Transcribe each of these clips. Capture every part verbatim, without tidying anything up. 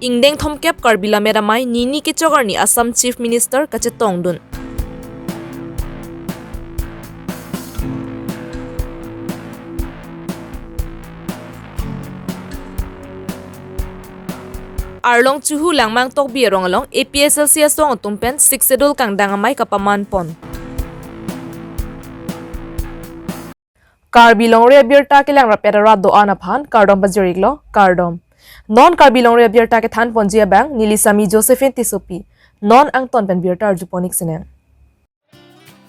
ingdeng thomkep Karbi Lammet Amei Nini Kechok arni Assam Chief Minister kachetongdun. Arlong Chuhu Langmang Tokbi arong along A P S L C asong atum pen Sixth Schedule kangdang amei kapaman pon. Karbi Longri Abirta kelang rapet arat do-an aphan kardom pajir-iklo, kardom. Non Karbi Longri Abirta kethan ponji abang neli Sami Josephine Tissopi. Non angton pen birta arju pon-ik sinang.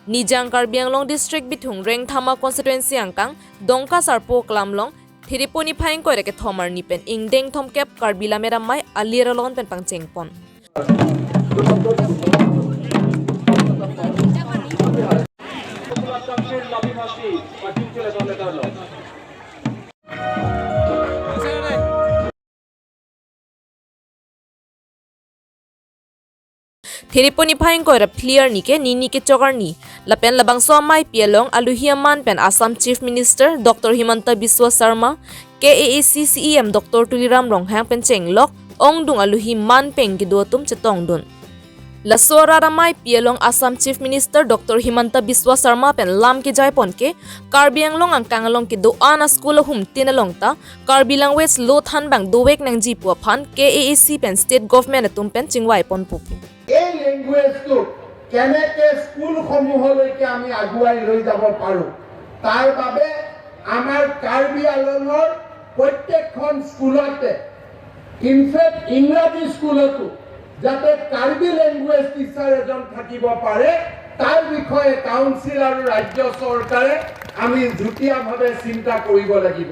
Nijang Karbi Anglong District Bithung Rengthama Constituency angkang Dongka Sarpo Aklam along Thiripo niphai ingkoi ra kethom arni pen ingdeng thomkep Karbi Lammet Amei alir alon pen pangcheng pon. Thiripo niphai ingkoi ra phli arni ke Nini Kechok arni. Lapen labangso ameipi along aluhi aman pen Assam Chief Minister Doctor Himanta Biswa Sarma, K A A C C E M Doctor Tuliram Ronghang pen chenglok ongdung aluhi man pen kedo atum chetongdun. Laso arat ameipi along Assam Chief Minister Doctor Himanta Biswa Sarma pen lam kejai pon ke Karbi Anglong angkang along kedo-an a-school ahum tin along ta Karbi language lo thanbang dovek nangji pu aphan K A A C pen state government atum pen chingvai ponpo pu. এই লেংগুৱেজটো কেনেকে স্কুলসমূহলৈকে আমি আগুৱাই লৈ যাব পাৰোঁ, তাৰ বাবে আমাৰ কাৰ্বি আংলঙৰ প্ৰত্যেকখন স্কুলতে, ইনফেক্ট ইংৰাজী স্কুলতো যাতে কাৰ্বি লেংগুৱেজ টিচাৰ এজন থাকিব পাৰে, তাৰ বিষয়ে কাউন্সিল আৰু ৰাজ্য চৰকাৰে আমি যুটীয়াভাৱে চিন্তা কৰিব লাগিব।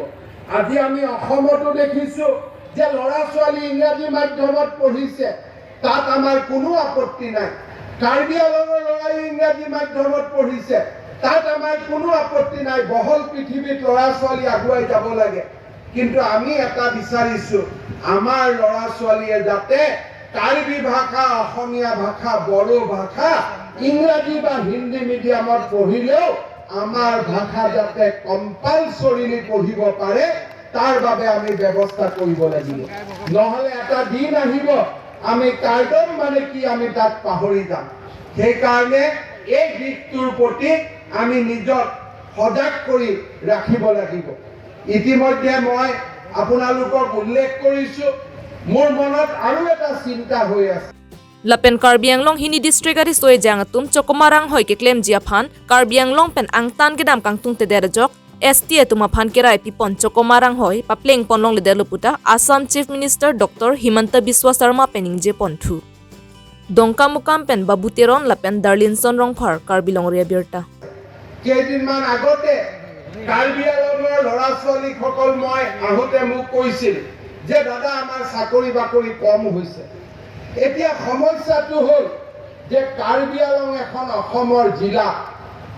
আজি আমি অসমতো দেখিছোঁ যে ল'ৰা ছোৱালী ইংৰাজী মাধ্যমত পঢ়িছে, তাত আমাৰ কোনো আপত্তি নাই। কাৰ্বি আংলঙৰ ল'ৰাই ইংৰাজী মাধ্যমত পঢ়িছে, তাত আমাৰ কোনো আপত্তি নাই। বহল পৃথিৱীত ল'ৰা ছোৱালী আগুৱাই যাব লাগে, কিন্তু আমি এটা বিচাৰিছো, আমাৰ ল'ৰা ছোৱালীয়ে যাতে কাৰ্বি ভাষা, অসমীয়া ভাষা, বড়ো ভাষা, ইংৰাজী বা হিন্দী মিডিয়ামত পঢ়িলেও আমাৰ ভাষা যাতে কম্পালচৰিলি পঢ়িব পাৰে, তাৰ বাবে আমি ব্যৱস্থা কৰিব লাগিব। নহ'লে এটা দিন আহিব, আমি কাৰ্ডম মানে কি আমি তাক পাহৰি যাম। সেইকাৰণে এই দিশটোৰ প্ৰতি আমি নিজক সজাগ কৰি ৰাখিব লাগিব। ইতিমধ্যে মই আপোনালোকক উল্লেখ কৰিছো, মোৰ মনত আৰু এটা চিন্তা হৈ আছে। Lapen Karbi Anglong hini district ariso ejang atum Chokoma Ranghoi keklemji aphan Karbi Anglong pen angtan kedam kangtungtedet ajok S T atum aphan kerai pipon Chokoma Ranghoi papleng pon longledetlo puta Assam Chief Minister Doctor Himanta Biswa Sarma pen ningje ponthu. Dongkamukam pen Babu Teron lapen Darlinson Rongphar, Karbi Longri Abirta. কেইদিনমান আগতে কাৰ্বি আংলঙৰ ল'ৰা ছোৱালীসকল মই আহোঁতে মোক কৈছিল যে, "দাদা, আমাৰ চাকৰি বাকৰি কম হৈছে।" এতিয়া সমস্যাটো হ'ল যে কাৰ্বি আংলং এখন অসমৰ জিলা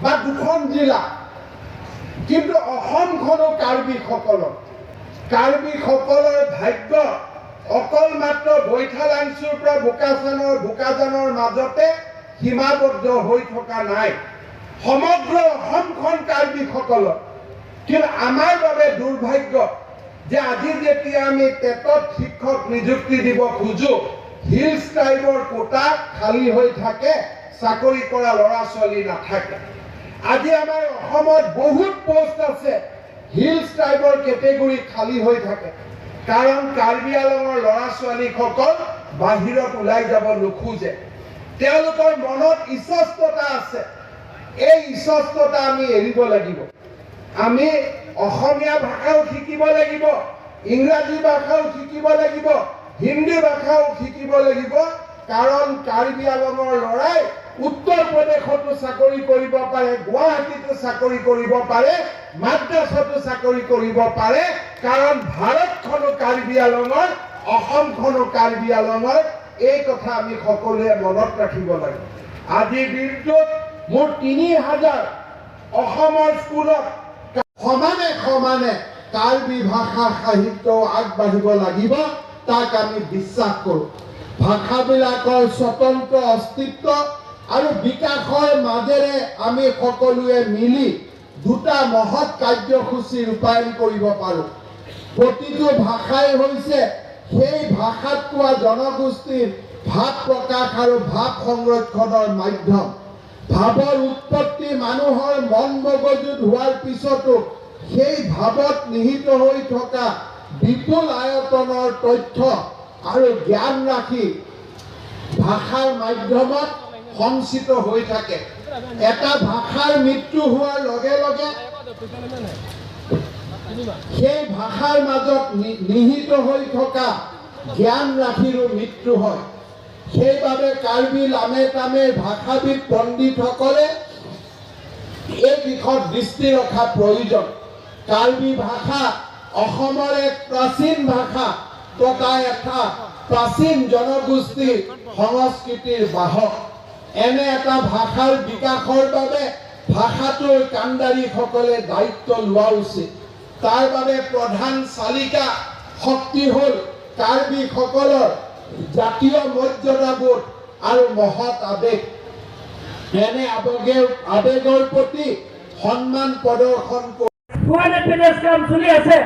বা দুখন জিলা, কিন্তু অসমখনো কাৰ্বিসকলৰ। কাৰ্বিসকলৰ ভাগ্য অকল মাত্ৰ বৈঠালাংচুৰ পৰা বোকাচানৰ, বোকাজানৰ মাজতে সীমাবদ্ধ হৈ থকা নাই। সমগ্ৰ অসমখন কাৰ্বিসকলৰ। কিন্তু আমাৰ বাবে দুৰ্ভাগ্য যে আজি যেতিয়া আমি টেটত শিক্ষক নিযুক্তি দিব খোজো, হিলছ ট্ৰাইবৰ কোটা খালী হৈ থাকে, চাকৰি কৰা ল'ৰা ছোৱালী নাথাকে। আজি আমাৰ অসমত বহুত পোষ্ট আছে, হিলছ ট্ৰাইবৰ কেটেগৰী খালী হৈ থাকে, কাৰণ কাৰ্বি আংলঙৰ ল'ৰা ছোৱালীসকল বাহিৰত ওলাই যাব নোখোজে। তেওঁলোকৰ মনত ইচস্ততা আছে, এই ইচস্ততা আমি এৰিব লাগিব। আমি অসমীয়া ভাষাও শিকিব লাগিব, ইংৰাজী ভাষাও শিকিব লাগিব, হিন্দী ভাষাও শিকিব লাগিব, কাৰণ কাৰ্বি আংলঙৰ ল'ৰাই উত্তৰ প্ৰদেশতো চাকৰি কৰিব পাৰে, গুৱাহাটীতো চাকৰি কৰিব পাৰে, মাদ্ৰাছতো চাকৰি কৰিব পাৰে, কাৰণ ভাৰতখনো কাৰ্বি আংলঙৰ, অসমখনো কাৰ্বি আংলঙৰ। এই কথা আমি সকলোৱে মনত ৰাখিব লাগে। আজিৰ দিনটোত মোৰ তিনি হাজাৰ অসমৰ স্কুলত সমানে সমানে কাৰ্বি ভাষা সাহিত্য আগবাঢ়িব লাগিব, তাক আমি বিশ্বাস কৰোঁ। ভাষাবিলাকৰ স্বতন্ত্ৰ অস্তিত্ব আৰু বিকাশৰ মাজেৰে আমি সকলোৱে মিলি দুটা মহৎ কাৰ্যসূচী ৰূপায়ণ কৰিব পাৰোঁ। প্ৰতিটো ভাষাই হৈছে সেই ভাষাত কোৱা জনগোষ্ঠীৰ ভাৱ প্ৰকাশ আৰু ভাৱ সংৰক্ষণৰ মাধ্যম। ভাৱৰ উৎপত্তি মানুহৰ মন মগজুত হোৱাৰ পিছতো সেই ভাৱত নিহিত হৈ থকা বিপুল আয়তনৰ তথ্য আৰু জ্ঞান ৰাশি ভাষাৰ মাধ্যমত সঞ্চিত হৈ থাকে। এটা ভাষাৰ মৃত্যু হোৱাৰ লগে লগে সেই ভাষাৰ মাজত নি- নিহিত হৈ থকা জ্ঞান ৰাশিৰো মৃত্যু হয়। সেইবাবে কাৰ্বি লামে তামে ভাষাবিদ পণ্ডিতসকলে এই দিশত দৃষ্টি ৰখা প্ৰয়োজন। কাৰ্বি ভাষা অসমৰ এক প্ৰাচীন ভাষা তথা এটা প্ৰাচীন জনগোষ্ঠীৰ সংস্কৃতিৰ বাহক। এনে এটা ভাষাৰ বিকাশৰ বাবে ভাষাটোৰ কাণ্ডাৰীসকলে দায়িত্ব লোৱা উচিত। তাৰ বাবে প্ৰধান চালিকা শক্তি হ'ল কাৰ্বিসকলৰ জাতীয় মৰ্যাদাবোধ আৰু মহৎ আৱেগ। এনে আৱেগে আৱেগৰ প্ৰতি সন্মান প্ৰদৰ্শন কৰি টু হাণ্ড্ৰেড বেডেছ কাম চলি আছে।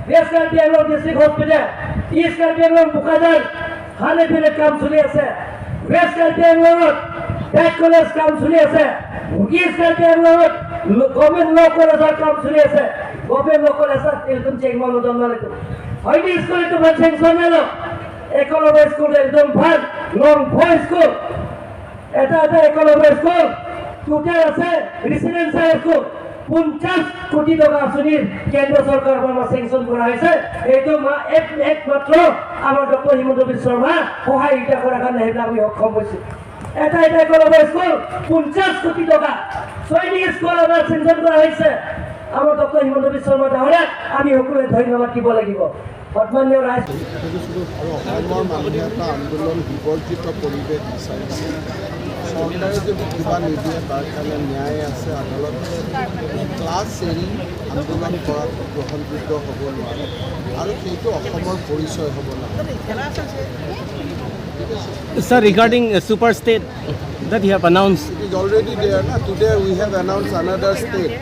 ৱেষ্ট কাৰ্বি আংলং ডিষ্ট্ৰিক্ট হস্পিটেল, ইষ্ট কাৰ্বি আংলং বোকাজান হাণ্ড্ৰেড বেডেছ কাম চলি আছে। ৱেষ্ট কাৰ্বি আংলঙত বেড কলেজ কাম চলি আছে। ইষ্ট কাৰ্বি আংলঙত গভৰ্ণমেণ্ট ল কলেজৰ কাম চলি আছে। গভৰ্ণমেণ্ট ল কলেজত একদম চেক মানুহ জন্ম লাগে। হয়নি স্কুল এইটো ভাল চেংচন নালো। একলব্য স্কুল একদম ভাল, লং ভয় স্কুল। এটা এটা একলব্য স্কুল, টোটেল আছে ৰেচিডেন্সিয়েল স্কুল, পঞ্চাশ কোটি টকা আঁচনিৰ কেন্দ্ৰ চৰকাৰৰ পৰা চেংচন কৰা হৈছে। এইটো মা- এক- একমাত্ৰ আমাৰ ডক্টৰ হিমন্ত বিশ্ব শৰ্মা সহায়িকা কৰাৰ কাৰণে সেইবিলাক আমি সক্ষম হৈছো। এটা এটা একলব্য স্কুল পঞ্চাশ কোটি টকা সৈনিক স্কুল আমাৰ চেংচন কৰা হৈছে। আমাৰ ডক্টৰ হিমন্ত বিশ্ব শৰ্মা ডাঙৰীয়াক আমি সকলোৱে ধন্যবাদ দিব লাগিব। সন্মানীয় ৰাইজ, আৰু অসমৰ মানুহে এটা আন্দোলন বিবৰ্জিত পৰিৱেশ বিচাৰিছে। চৰকাৰে যদি কিবা নিদিয়ে, তাৰ কাৰণে ন্যায় আছে, আদালত আছে। ক্লাছ এৰি আন্দোলন কৰাটো গ্ৰহণযোগ্য হ'ব নোৱাৰে আৰু সেইটো অসমৰ পৰিচয় হ'ব নোৱাৰে। Sir, regarding uh, super state that you have announced. It is already there. Na? Today we have announced another state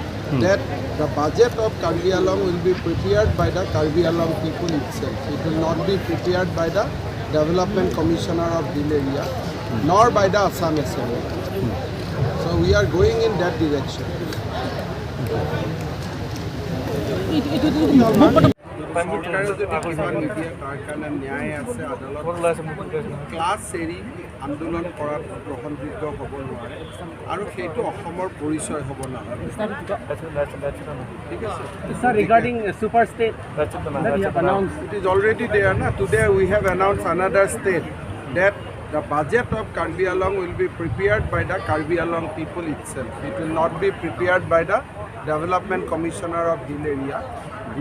that the budget of Karbi Anglong will be prepared by the Karbi Anglong people itself. It will not be prepared by the Development Commissioner of Hill Area, nor by the Assam Assembly. So we are going in that direction. চৰকাৰে যদি কিবা নিদিয়ে, তাৰ কাৰণে ন্যায় আছে, আদালত আছে। ক্লাছ এৰি আন্দোলন কৰাটো গ্ৰহণযোগ্য হ'ব নোৱাৰে আৰু সেইটো অসমৰ পৰিচয় হ'ব নোৱাৰে। ঠিক আছে? Sir, regarding uh, super state that you have announced. It is already there. Na? Today we have announced another state that the budget of Karbi Anglong will be prepared by the Karbi Anglong people itself. It will not be prepared by the Development Commissioner of Hill Area,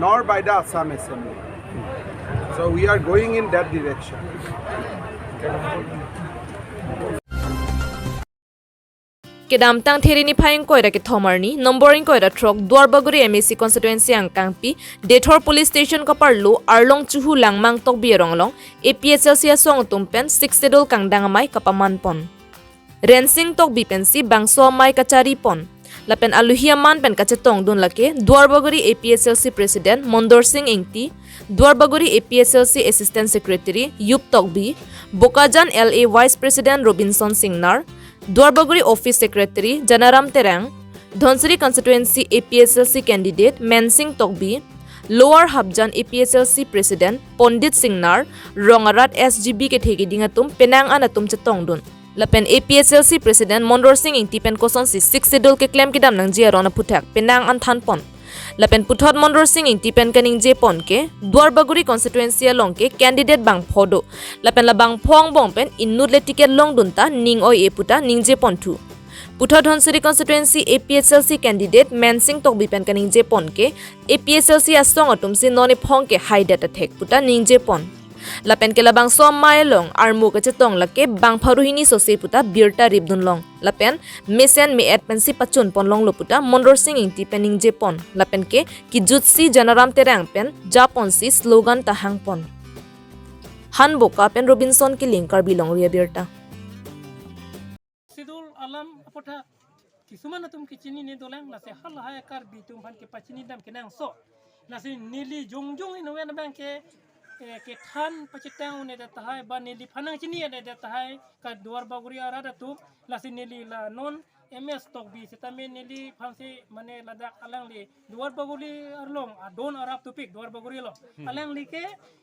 nor by the Assam Assembly. So we are going in that direction. Kedamtang There niphai ingkoi ra kethom arni, nombor ingkoi ra throk Duarbagori M A C constituency angkangpi Dethor police station kaparlo arlong chuhu Langmang Tokbi arong along A P H L C asong atum pen Sixth Schedule kangdang amei kapaman pon. Rensing Tokbi pensi bangso amei kachari pon. Lapen aluhi aman pen kachetongdun lake Duarbagori A P H L C President Mondor Sing Ingti, Duarbagori A P H L C Assistant Secretary Yup Tokbi, Bokajan L A Vice President Robinson Singnar, Duarbagori Office Secretary Janaram Terang, Dhansiri Constituency A P H L C candidate Mensing Tokbi, Lower Hapjan A P H L C President Pondit Singnar, Rongarat S G B kethe keding atum penang an atum chetongdun. Lapen A P H L C President Mondor Sing Ingti pen kosonsi Sixth Schedule keklem kedam nangji aron aphuthak penang an thanpon. Lapen puthot Mondor Sing Ingti pen kaningje pon ke Duarbagori constituency along ke candidate bangpho do. Lapen labangpho angbong pen inut le ticket longdun ta ning oi-e puta ningje ponthu. Puthot Dhansiri constituency A P H L C candidate Mensing Tokbi pen kaningje pon ke A P H L C asong atumsi non ephong ke haidet athek puta ningje pon. Lapen ke labangso amei along armu kachetong lake bangpharo hini sose puta birta ripdun long. Lapen mesen me-et pensi pachun pon longlo puta Mondor Sing Ingti pen ningje pon. Lapen ke kijutsi Janaram Terang pen japonsi slogan ta hang pon. Hanboka pen Robinson Killing, Karbi Longri Abirta. Sidul alam apotha কিছুমান atum kechinine dolang, lasi halahai Karbi atum aphan kepachini dam kenangso. Lasi neli jongjong inutvet abang ke eh, kethan pachetang un-edet tahai, ba neliphan nangchini-edet tahai, ka Duar Bagori arat atum, lasi neli la non M S Tokbi setame neliphansi mane ladak alangli Duar Bagori along, adon arap topik Duar Bagori along. Hmm. Alangli ke,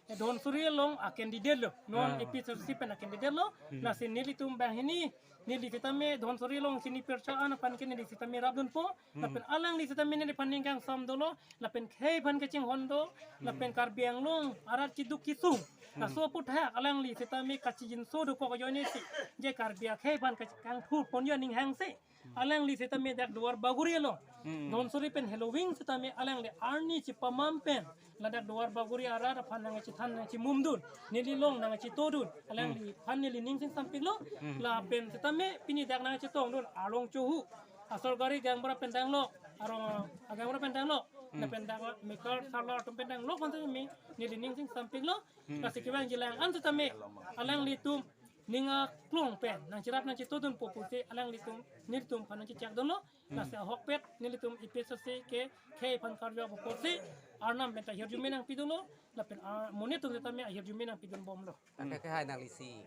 eh, Dhansiri along a-candidate lo, non Ah. A P H L C pen a-candidate lo, Hmm. lasi nelitum banghini, neli setame Dhansiri along chini pircha an aphan ke neli setame rapdunpo, Hmm. lapen alangli setame neliphan ning kangsam dolo, lapen khei aphan kachinghon do, Hmm. lapen Karbi Anglong arat chiduk kisung. Hmm. Laso aputhak alangli setame kachijinso dokok ajoine si, je Karbi akhei aphan kachikangthur pon jo aning hangsi. Hmm. Alangli setame dak Duar Bagori along. Hmm. Dhansiri pen heloving setame alangli arni chipamam pen ladak Duar Bagori arat aphan nangchethan nangchimumdun, neli along nangchetodun, alangli Hmm. aphan neli ning singsampiklo, Hmm. lapen setame pini dak nangchetongdun arong chohu, asor gari gaonbura pen danglo, arong, ah, gaonbura pen danglo, Hmm. lapen dak mekar sarlo atum pen danglo, konta mi neli ning singsampiklo, Hmm. lasi kevang jilang an setame alanglitum ning aklong pen nangcherap nangchetodunpo pusi alanglitum nelitum aphan nangchechakdunlo, Hmm. lasi ahokpet nelitum A P H L C ke khei aphan karjap apotsi Arnam pen ta ahirjume nangpidunlo, lapen, ah, monit atum setame ahirjume nangpidunbomlo. Tangte kehai nangli si,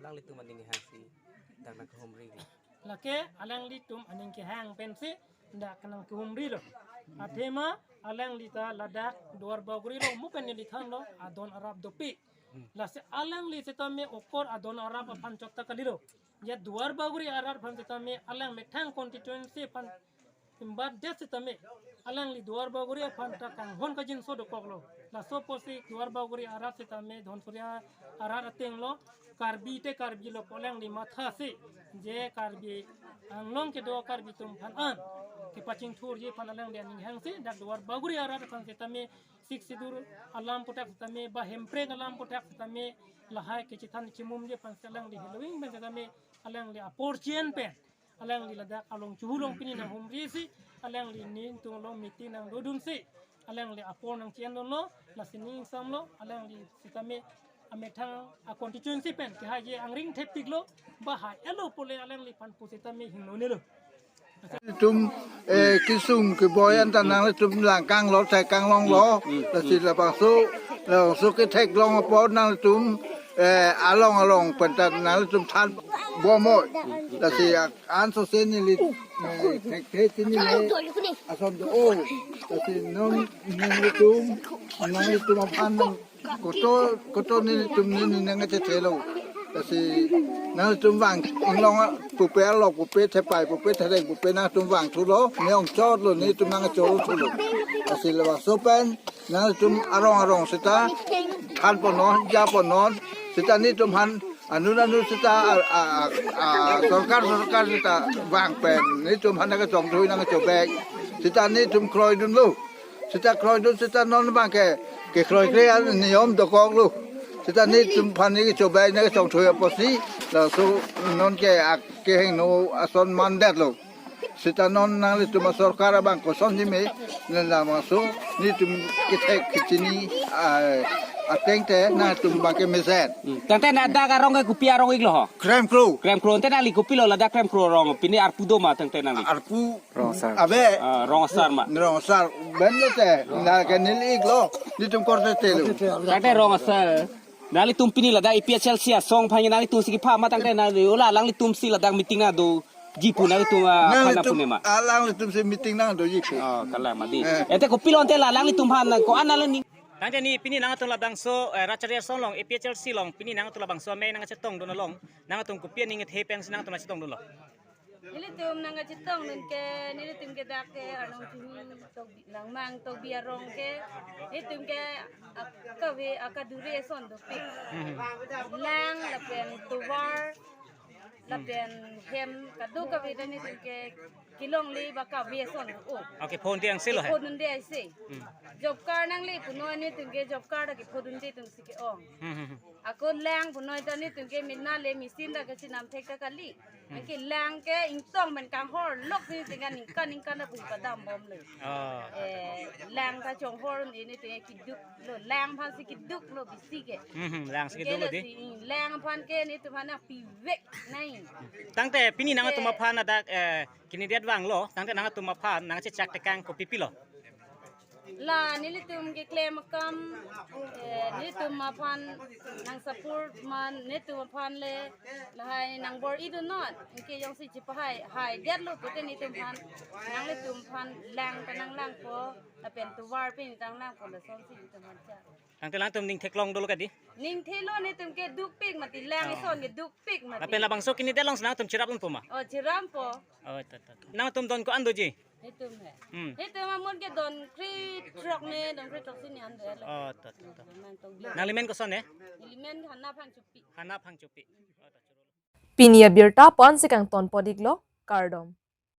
alanglitum aning kehangsi dak nangkehumri. Lake alanglitum aning kehang pensi dak nangkehumrilo. Athema alangli ta ladak Duar Bagori along mo pen neli thanlo adon arap dopik. Hmm. Lasi alangli setame okor adon arap aphan chot ta kalilo. Ya Duar Bagori arat aphan setame alang methang constituency aphan imbatdet setame alangli Duar Bagori aphan ta kanghon kajinso dokoklo. Laso apotsi Duar Bagori arat setame Dhansiri arat atenglo, Karbi te Karbi lo pu alangli mathasi, je Karbi Anglong kedo Karbi atum aphan an kepachingthurji aphan alangli aning hangsi dak Duar Bagori arat aphan setame Sixth Schedule alam aputhak setame ba hemprek alam aputhak setame lahai kechethan chimumji aphan si alangli heloving pen setame alangli apor chien pen alangli ladak arong chohu along pini nanghumrisi, alangli nelitum along meeting nangdodunsi, alangli apor nangchiendunlo, lasi ning ingsamlo, alangli setame amethang a-constituency pen kehai je angring thepiklo, ba hai-elo pule alangliphan pu setame hingnonelo. Tum, eh, kesung keboi an ta nanglitum lang kanglo, thek kanglonglo, lasi labangso, labangso ketheklong apot nanglitum, eh, along along pen ta nanglitum thanbomnon. Lasi ak-, ansose neli, eh, thekthe chinine, ason do-o. Lasi non nanglitum, nanglitum aphan nang koto, koto nelitum neli nangkachethelo. Lasi nangtum vang inglong a, pupe alok, pupe thepai, pupe thereng, pupe nangtum vangthulo, ne ongchotlo, nelitum nangchotlo. Lasi labangso pen nangtum arong arong seta thanponnon, japonnon, seta nelitum aphan anut anut seta a, a, a, a, sorkar sorkar seta vang pen nelitum aphan nangkachongthui nangkachobek. Seta nelitum kroidunlo. Seta kroidun seta non abangke kekroikre an niyom dokoklo. Seta nelitum aphan neli chobei nangkachongthui apotsi, laso nonke ak kehingno ason mandetlo. Seta non nanglitum asorkar abang kosonji me, nang labangso nelitum kethek kechini, ah, ateng te nangtum abangke mesen. Hmm. Tangte ladak arong ke kopi arong iklo ho? Kremkro. Kremkro, tangte nangli kopilo ladak Kremkro arong, pini arpu do ma tangte nangli? Arpu Rong asar. Ave. Ah, rong asar ma. Rong asar. Ben lo te. Na ke neli iklo. Nelitum korte telo. Tangte rong asar. Nanglitum pini ladak A P H L C asong aphan nanglitum si kepha ma tangte nangli ola alanglitum si ladak meeting nangdoji pu nanglitum, ah, aphan nangtum, apune ma? Alanglitum si meeting nangdoji pu. Oh, kalang mati. Eh. Ete kopilo tangte la alanglitum aphan ko-an nangli ning. Tangte ni pini nangtum labangso, eh, Rachari Asong along, A P H L C along, pini nangtum labangso amei nangchetongdun along. Nangtum kopi aning kethe pensi nangtum nangchetongdunlo? Nelitum nangkachetongdun ke, nelitum ke dak ke arong Chohu Tokbi, Langmang Tokbi arong ke, nelitum ke akave akadure ason dopik. Hmm. Lang lapen tovar, lapen hem kadokave ta nelitum ke kelongle ba kave ason do-o. Okay, phone tiang selo hai. Phone unde aise. Hmm. Job card nangle punoi nelitum ke job card ta kephone unde atum si ke-ong. Hmm, hmm, hmm. Ako lang punoi ta nelitum ke mina le machine ta kachinam thek ta kali. Hmm. Anke lang ke ingtong pen kanghor lok si tingkan ingkan ingkan ta pu padambomlo. Oh. Eh, lang ta chonghor un-e nelitum ke keduklo, lang aphan si keduklo bisi ke. Hmm, hmm, lang si keduklo dei. Lasi, mm, lang aphan ke nelitum aphan nangpivek nai. Tangte pini nangtum aphan ladak, eh, candidate vanglo, tangte nangtum aphan nangchechak tekang kopi pilo? La nelitum keklem akam, eh, nelitum aphan nang support man, nelitum aphan le lahai nang bor-idun non, anke jongsi chepahai, hai detlo pute nelitum aphan, nanglitum aphan lang ta nanglangpo, lapen tovar pen ta nanglangpo, lasonsi nelitum aphan cha. Tangte alangtum ning theklong dolo kadi? Ning thelo, nelitum ke dukpik mati, lang Oh. ison ke dukpik mati. Lapen labangso kini delong si nangtum chirap unpo ma? Oh, chirappo. Oh, to, to, to. Nangtum don ko-an doji? Nelitum he. Hmm. Nelitum amun ke don krethrok ne, don krethrok si ne an do lo. Oh, to, to, to. Nangtum bi. Nanglimen koson he? Nelimen Hana Phangchopi. Hana Phangchopi. Oh, to, choro. Pini abirta pu-an si kangtonpon iklo, kardom.